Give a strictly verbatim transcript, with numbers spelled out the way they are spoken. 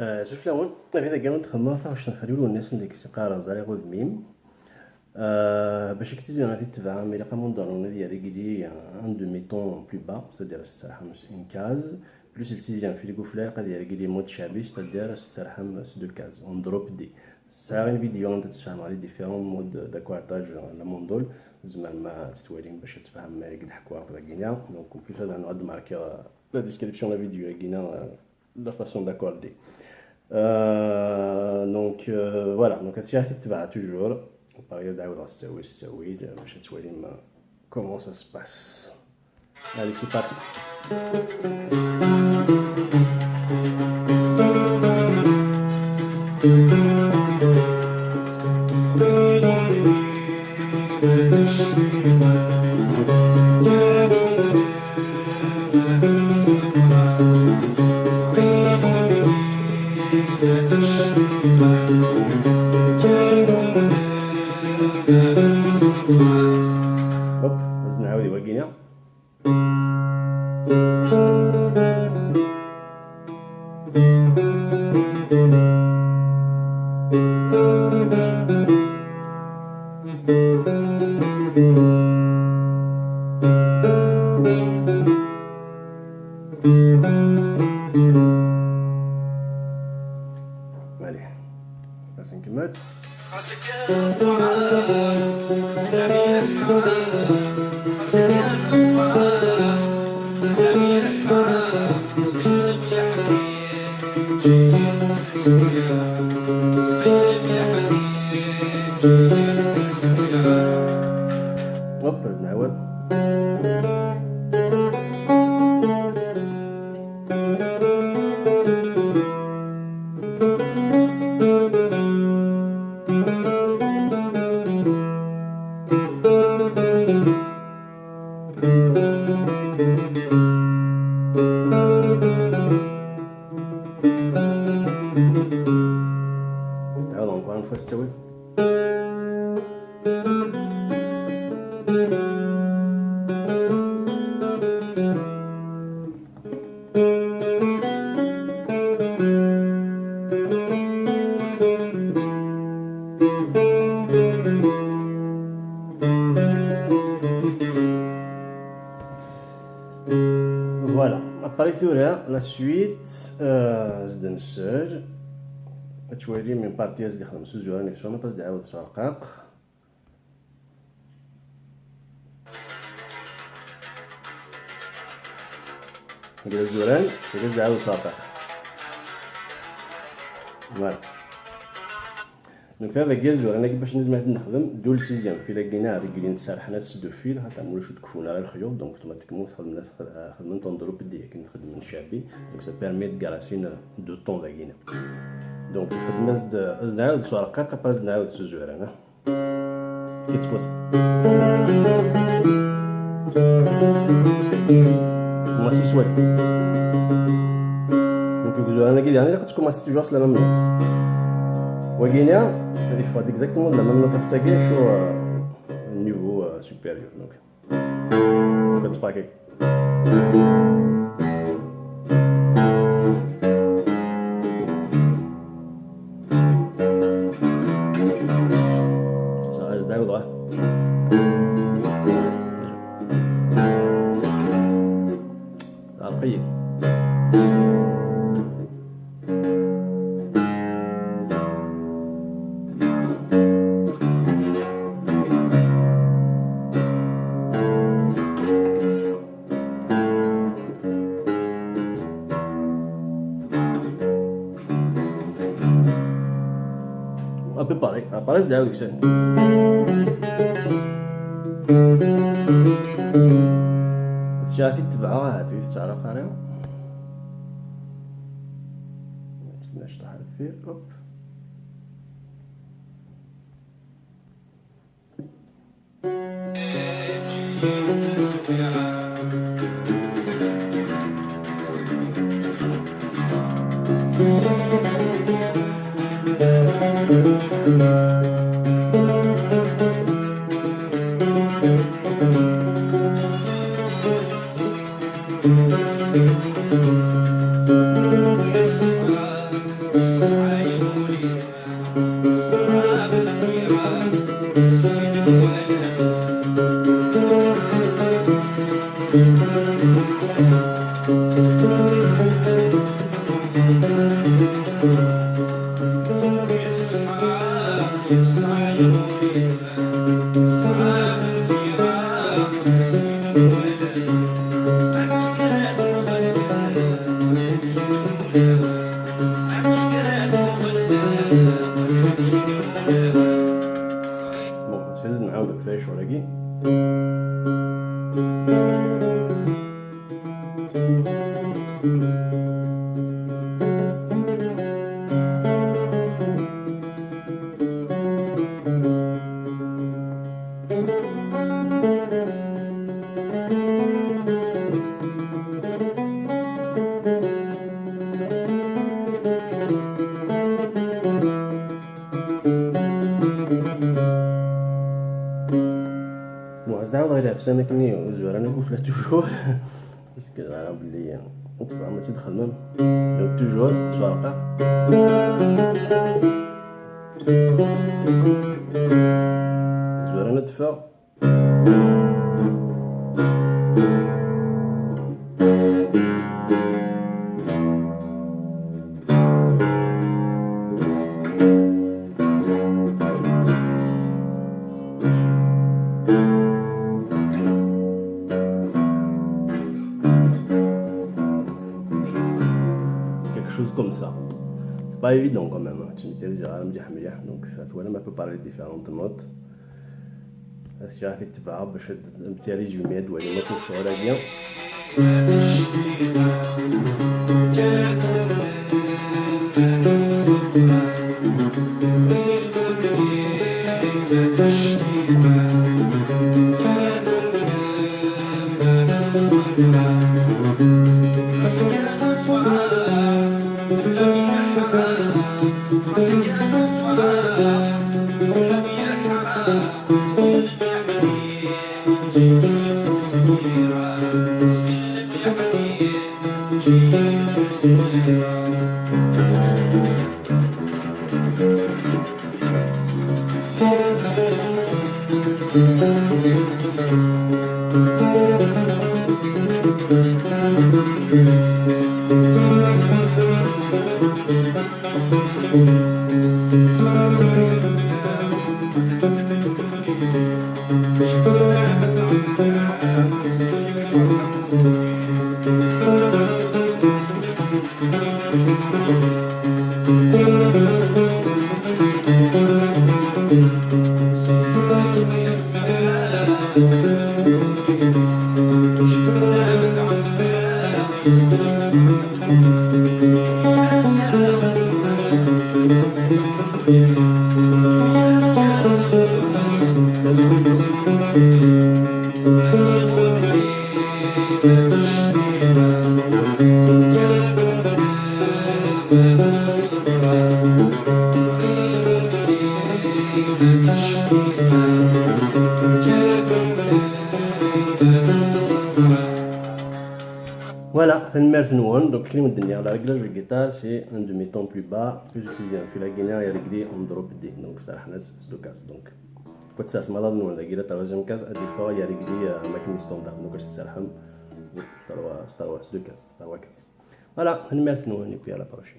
Euh, suflawen, avec des gamins de Khama, enfin, je suis un khalil, on est des qui se carrent, vous allez revenir. Euh, باش كتيزي انا تتبع ملي قاموا نداروا هنا ديال ريغيلي un demi-ton plus bas, c'est-à-dire c'est une case, plus le sixième في الكوفلير قد ريغيلي مود شعبي, c'est-à-dire c'est deux cases, on drop D. C'est une vidéo, on تتفهم على les différents modes d'accordage, la mandole, زعما ما تتوالي باش تفهم ما يقد حكوا هكذا كينا. Donc en plus هذا نعد ماركي la description de la vidéo كينا, la façon d'accorder. Euh, donc euh, voilà, donc هادشي غادي تتبع toujours. Pareil, دعاود غتساوي تساوي باش تولي ما comment ça se passe. Allez, c'est parti. Hop, لازم نعاود يواقينا. Allez, passe une mode. Hop, نعاود. تعاود encore une fois تساوي. Voilà, après tura la suite, euh, زدنا السر. تولي من بارتياز اللي خدم سوزو راني في سونا باس دعاود سرقاق. ندير الزوران، ندير زعاود صافي. Voilà. Donc هذا كاع الزوران، أنا كيفاش نزمع نخدم دول سيزيام في لاكينا ريكلين تسارحنا سدو فيل، حتى مولو شو تكفونا على الخيوط، donc اوتوماتيكمون خدمنا خدمنا طوندرو بدي كي نخدم من شعبي، donc ça permet de garder deux tons لاكينا. Donc خدمة زد زنعاود سو رقاقة، با زنعاود سو زوران. كتكوس. ماسي سواد. Donc كوزو انا كي يعني كتكون ماسي توجور لا ميم نوت. وكينيا هذه فات اكزاكتومون لا ميم نوت تاعي شو niveau supérieur donc. كتفاكي. صافي، زدنا وضع. صافي. ابي باري باري داو يكسن. شافي تبعوها في تعرف انا. نشطح الفير اوب. Bon, c'est une œuvre de pêche, on l'a dit. Bon, ad ɛawdeɣ ɣer lɛefsan akken ur zwireɣ ara akk ufella toujours. Parce que ẓriɣ belli tebɣam ad tt-id-txedmem. Donc toujours s uɛerqi. Zwireɣ ad d-teffeɣ. Quelque chose comme ça. C'est pas évident quand même, hein. Tu maîtrises rarement bien, donc ça, tu vois, on peut parler différentes notes. Ad s-ɣer titbeɛ bac ad d-, d-, d-, résumé ad d-walim akk ccɣel-agi. Voilà, tanemmirt-nwen. Donc, akken i wen-d-nniɣ, le réglage de guitare, c'est un demi-ton plus bas, puis j'utilise un fil à guinard et régler en drop D. Donc, ça, c'est le cas. Donc, quand ça, c'est malade, nous, on a la troisième case, à défaut, il y a réglé, euh, ma case standard. Donc, c'est ça, c'est deux cases, c'est trois cases. Voilà, tanemmirt-nwen, et puis à la prochaine.